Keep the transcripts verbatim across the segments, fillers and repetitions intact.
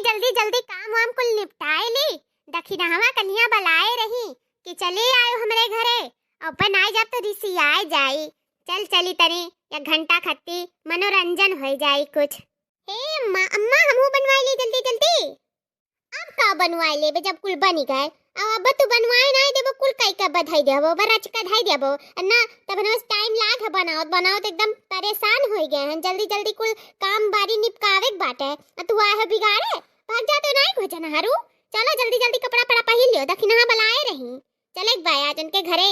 जल्दी जल्दी काम वाम कुल निपटाए ली। दखिनहवा कन्हिया बलाए रही कि चली आयो हमरे घरे, अउर अपन आए जाब तो रिसियाए जाई। चल चली तनी, एक घंटा खत्ती मनोरंजन होइ जाई कुछ। हे अम्मा, अम्मा हमहू बनवाए ली जल्दी जल्दी। अब का बनवाए लेबे जब कुल बनी गए? अब, अब तू बनवाए नाई देबो, कुल कई के बधाई देबो, बरच के धाई देबो। ना, तब हमें टाइम लाग है बनावत, बनावत एकदम परेशान होइ गए हैं। जल्दी जल्दी कुल काम बारी निपकावे के बाटे। आ तू आए हो बिगाड़े, भाग जा तो नाई को जनहरू। चलो जल्दी जल्दी कपड़ा पड़ा पहिर लियो, दखिनहा बलाए रही। चले के बा आज उनके घरे,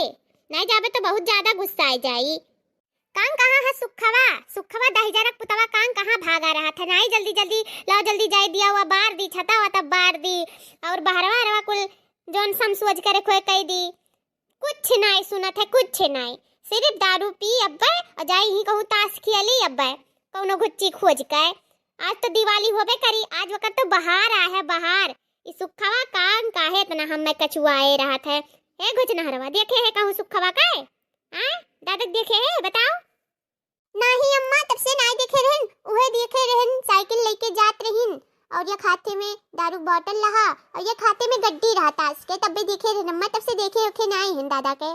नाई जाबे तो बहुत ज्यादा गुस्सा आ जाई। कांग कहाँ है सुखवा? सुखवा दहिजरक पुतवा कांग कहाँ भागा रहत है? नाई जल्दी जल्दी लाओ, जल्दी जाए दिया हुआ बार दी, छता हुआ तब बार दी, अउर बहरवा हरवा कुल जौन समसोज करे खोए कई दी। कुछ नाई सुनत है, कुछ नाई, सिर्फ दारू पी अब्बे अउर जाई ही कहूँ ताश खेली अब्बे, कौनो गुच्ची खोज के। आज तो दिवाली होबे करी, आज वकर तो बहार आ है, बहार। ई सुखवा कांग काहे इतना हमें कचुआए रहत है? हे घुचनहरवा, देखे है कहूँ सुखवा के? हाँ, दादक देखे है, बताओ। नाही अम्मा, तब से नाही देखे रहन। उहे देखे रहन, साइकिल लेके जात रहिन अउर एक हाथे में दारू बॉटल रहा अउर एक हाथे में गड्डी रहा ताश के, तब्बे देखे रहन अम्मा, तब से देखे ओखे नाही हन दादा के।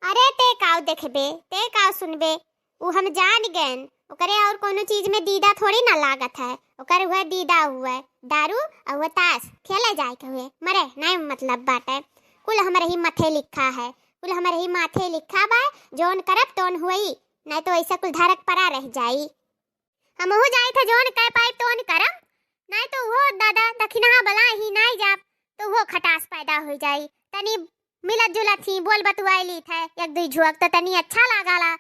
अरे ते काउ देखबे, ते काउ सुनबे, उ हम जान गएन, ओकरे अउर कौनो चीज में दीदा थोड़ी ना लागत है, ओकर उहे दीदा हुए दारू अउर उहे ताश खेले जाए के हुए, मरे नाही मतलब बाटे। कुल हमरे ही माथे लिखा है, कुल हमरे ही माथे लिखा बा, जौन करब तौन हुई। नाई तो ऐसा कुल धरक परा रह जाई। हमहू जाई थे जौन कह पाई तौन करम, नाई तो वो दादा दखिनहा बला ही नाई जाब, तो वो खटास पैदा हो जाई। तनी मिलत जुलत ही बोल बतुआई ली थे एक दुई झुअक तो तनी अच्छा लागला।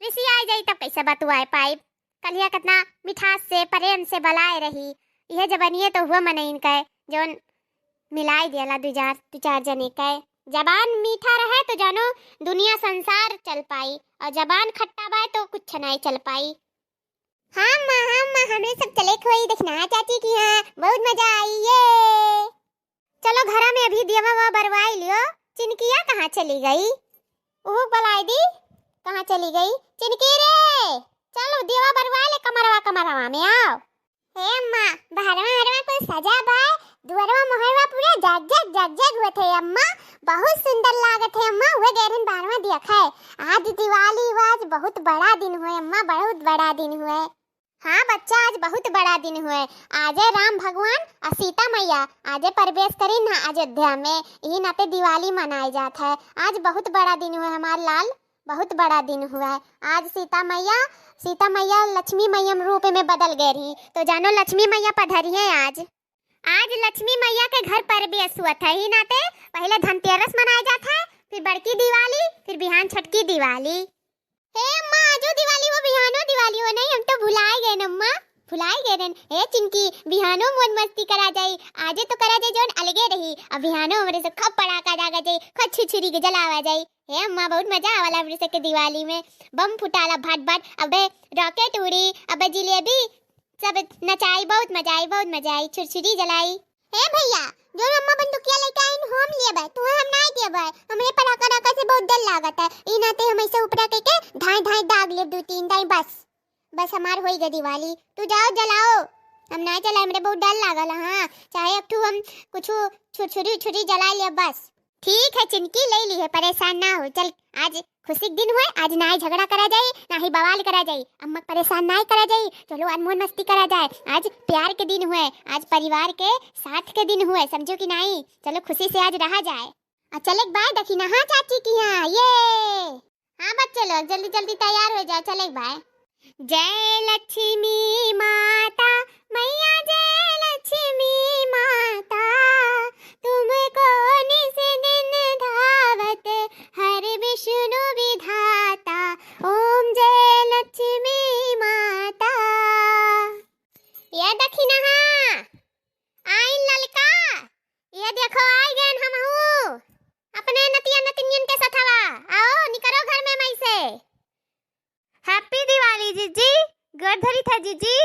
रिसियाई जाई तब कैसे बतुआए पाइब? कलिया कितना मिठास से प्रेम से बलाए रही। यह जबनिए तो हुआ मनइन के जौन मिलाई देला दु चार, दु चार जने के। जबान मीठा रहे तो जानो दुनिया संसार चल पाई, और जबान खट्टा बाय तो कुछ नहीं चल पाई। हाँ माँ, हाँ माँ, हमरे सब चले खोई देखना चाची की, हाँ बहुत मजा आई ये। चलो घरा में अभी दियवा वा बरवाई लियो। चिनकिया कहाँ चली गई? ओह बलाई दी, कहाँ चली गई चिनकी रे? चलो दियवा बरवाई ले कमरवा, कमरवा में आओ। हे अम्मा, बहरवा हरवा कुल सजा बा, दुअरवा मोहरवा पूरा जग जग जग जग होत है अम्मा, बहुत सुंदर लागत है अम्मा। हुए गए रहन बहरवा दिया खाए। आज दिवाली हुआ, आज बहुत बड़ा दिन हुए अम्मा, बहुत बड़ा दिन हुए। हाँ बच्चा, आज बहुत बड़ा दिन हुए। आजे राम भगवान और सीता मैया आजे प्रवेश करी ना अयोध्या में, यही नाते दिवाली मनाए जात है। आज बहुत बड़ा दिन हुए हमार लाल, बहुत बड़ा दिन हुआ है। आज सीता मैया, सीता मैया लक्ष्मी मैया रूप में बदल गए रही, तो जानो लक्ष्मी मैया पधरी है आज। आज लक्ष्मी मैया के घर प्रवेश हुआ था, ही नाते पहले धनतेरस मनाया जाता है, फिर बड़की दिवाली, फिर बिहान छटकी दिवाली। हे अम्मा, आजो दिवाली हो, बिहानो दिवाली हो, नहीं हम तो भुलाए गए न अम्मा, भुलाए गए न। हे चिंकी, बिहानो मौज मस्ती करा जाई, आजे तो करा जाई जौन अलगे रही, अब बिहानो हमरे से खूब पड़ाका दागा जाई, खूब छुरछुरी के जलावा जाई। हे अम्मा, बहुत मजा आवाला हमरे सबके दिवाली में। बम फुटाला भट भट, अबे रॉकेट उड़ी, अबे जिलेबी, सब नचाई, बहुत मजा आई, बहुत मजा आई। छुरछुरी जलाई। हे भैया, जो अम्मा बंदूकिया लेके आइन, हम लेबे, तुहे हम नाई देबे। हमरे पटाखा रखा से बहुत डर लागत है, ई नाते हम ऐसे ऊपरा कइके धाई धाई दाग लेब दू तीन दाई, बस, बस हमार होई गई दिवाली। तू जाओ जलाओ, हम नाई जलाए, हमरे बहुत डर लागल। हाँ, चाहे एक ठू हम कुछ छुरछुरी छुरी जला लेब बस। ठीक है चिनकी, ले ली है, परेशान ना हो। चल, आज खुशी के दिन हुए, आज ना ही झगड़ा करा जाए, ना ही बवाल करा जाए, अम्मा के परेशान ना ही करा जाए। चलो आज मौज मस्ती करा जाए, आज प्यार के दिन हुए, आज परिवार के साथ के दिन हुए, समझो कि नहीं? चलो खुशी से आज रहा जाए। आ चले के बाय दखिनहा चाची की यहाँ, ये। हाँ बच्चे लोग, जल्दी जल्दी तैयार हो जाओ, चले के बाय। जय लक्ष्मी माता, मैया जय लक्ष्मी माता, तुमको निस दिन धावत हर विष्णु विधाता, ओम जय लक्ष्मी माता। ये दखिनहा, आइन ललका, ये देखो आई गएन हमहू, अपने नतिया नतिनियन के सथवा, आओ निकरो घर में मई से। Happy दिवाली जीजी, गोर धरी था जीजी।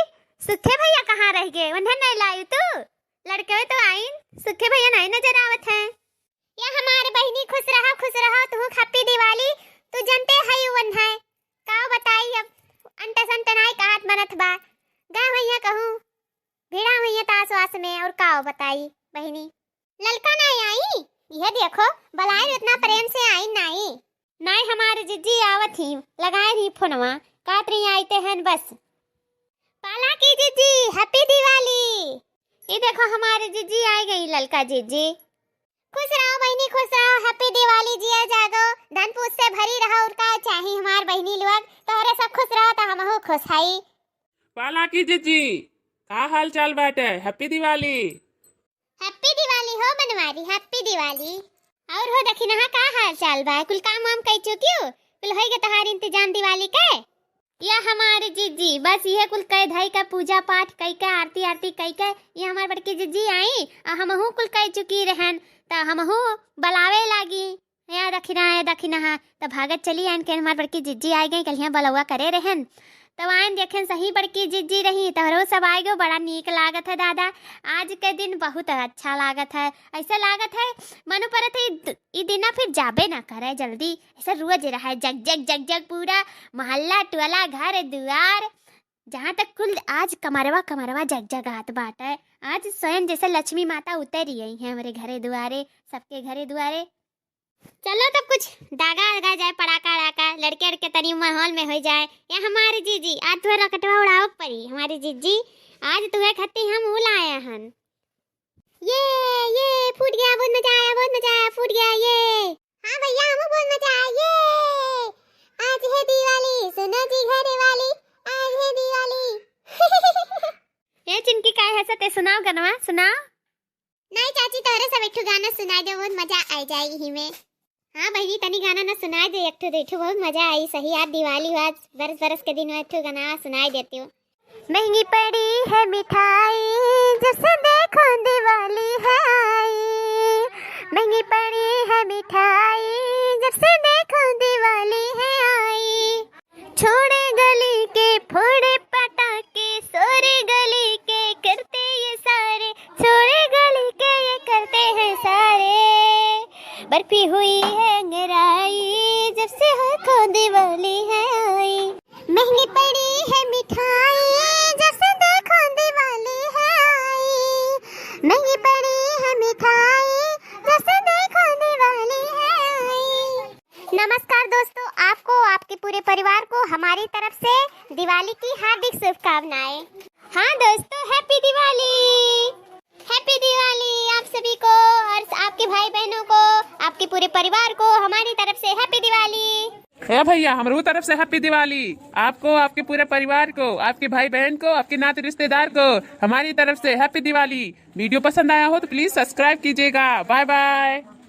सुखे भैया कहाँ रह गए, उन्हें नहीं लाई तू? लड़के तो आइन, सुखे भैया नहीं नजर आवत हैं। या हमारे बहिनी खुश रहा, खुश रहा, तू Happy दिवाली, तू जनते है उन्हें। का बताई अब, अंट संट नाई कहत बनत बा। गए भैया कहूँ। भिड़ा हुई है तास वास में, और का बताई बहिनी। ललका नाई आई, यह देखो, बलाए इतना प्रेम से आई नाई। नाई हमारे जिज्जी आवत ही, लगाए रही फोनवा, कात रही आइते हैं बस। पाला की जिज्जी, happy दिवाली। ये देखो हमारे जिज्जी आ गई, ललका जिज्जी। खुश रहो बहिनी, खुश रहो, happy दिवाली, जिया जागो, धन पूत से भरी रहो, और का चाही हमार बहिनी लोग, तोहरे सब खुश रहो तो हमहू खुश हई। पाला की जिज्जी, का हाल चाल बाटे? Happy दिवाली। Happy दिवाली हो बनवारी, happy दिवाली। और हो दखिनहा, का हाल चाल बा? कुल काम वाम कई चुकियो? कुल होई गए तोहार इंतजाम दिवाली के? या हमारे जिज्जी, बस इहे कुल कई धई का पूजा पाठ कई के, आरती आरती कई के, ये हमार बड़की जिज्जी आई, आ हमहू कुल कई चुकी रहन, त हमहू बलावे लागी। या दखिना, या दखिनहा, त भागत चली आइन के हमार बड़की जिज्जी आई गई, कलिया बलौआ करे रहन। तब आइन देखेन सही बड़की जिज्जी रही, तोहरो सब आए गो, बड़ा नीक लागत है दादा। आज के दिन बहुत अच्छा लागत है, ऐसा लागत है मनु परत है ई द-, ई दिना फिर जाबे ना करे जल्दी। ऐसा रोज रहे जग जग जग जग, पूरा मोहल्ला टोला घर दुआर, जहाँ तक कुल आज कमरवा कमरवा जग जग आत बाटे। आज स्वयं जैसे लक्ष्मी माता उतर रही है हमरे घरे दुआरे, सबके घरे दुआरे। चलो तब कुछ दागा लगा जाए, पड़ाका अड़ाका, लड़के अड़के तनी माहौल में हो जाए। या हमारी जीजी, आज तुहे रकटवा उड़ावक पड़ी। हमारी जीजी, आज तुहे खत्ती हम उ लाया हन। ये, ये, फूट गया, बहुत मजा आया, बहुत मजा आया, फूट गया, ये। हाँ भैया, हमू बहुत मजा आया, ये। आज है दिवाली, सुनो जी घर वाली, आज है दिवाली। ए चिनकी, काहे हंसत है? सुनाओ गनवा, सुनाओ। नहीं चाची, तोहरे सब एक ठो गाना सुनाई दे, बहुत मजा आ जाए यही में। हाँ बहिनी, तनी गाना ना सुनाई दे, एक ठो दे ठो, बहुत मजा आई। सही यार, दिवाली हुआ, बरस बरस के दिन हुआ, एक ठो गाना सुनाई देती हूँ। महंगी पड़ी है मिठाई, जब से देखो दिवाली है आई। महंगी पड़ी है मिठाई, जब से देखो दिवाली है आई। छोड़े गली के, फोड़े पटाखे, सोरे गली के करते ये सारे, छोड़े गली के ये करते हैं सारे। बर्फी हुई है अंगराई, जब से देखो दिवाली है आई। महंगी पड़ी है मिठाई, जब से देखो दिवाली है आई। महंगी पड़ी है मिठाई, जब से देखो दिवाली है आई। नमस्कार दोस्तों, आपको, आपके पूरे परिवार को हमारी तरफ से दिवाली की हार्दिक शुभकामनाएं। हाँ दोस्तों, happy दिवाली, happy दिवाली आप सभी को और आपके भाई बहनों को, आपके पूरे परिवार को हमारी तरफ से happy दिवाली। ए भैया, हमरो तरफ से happy दिवाली आपको, आपके पूरे परिवार को, आपके भाई बहन को, आपके नाते रिश्तेदार को हमारी तरफ से happy दिवाली। Video पसंद आया हो तो please subscribe कीजिएगा। Bye bye।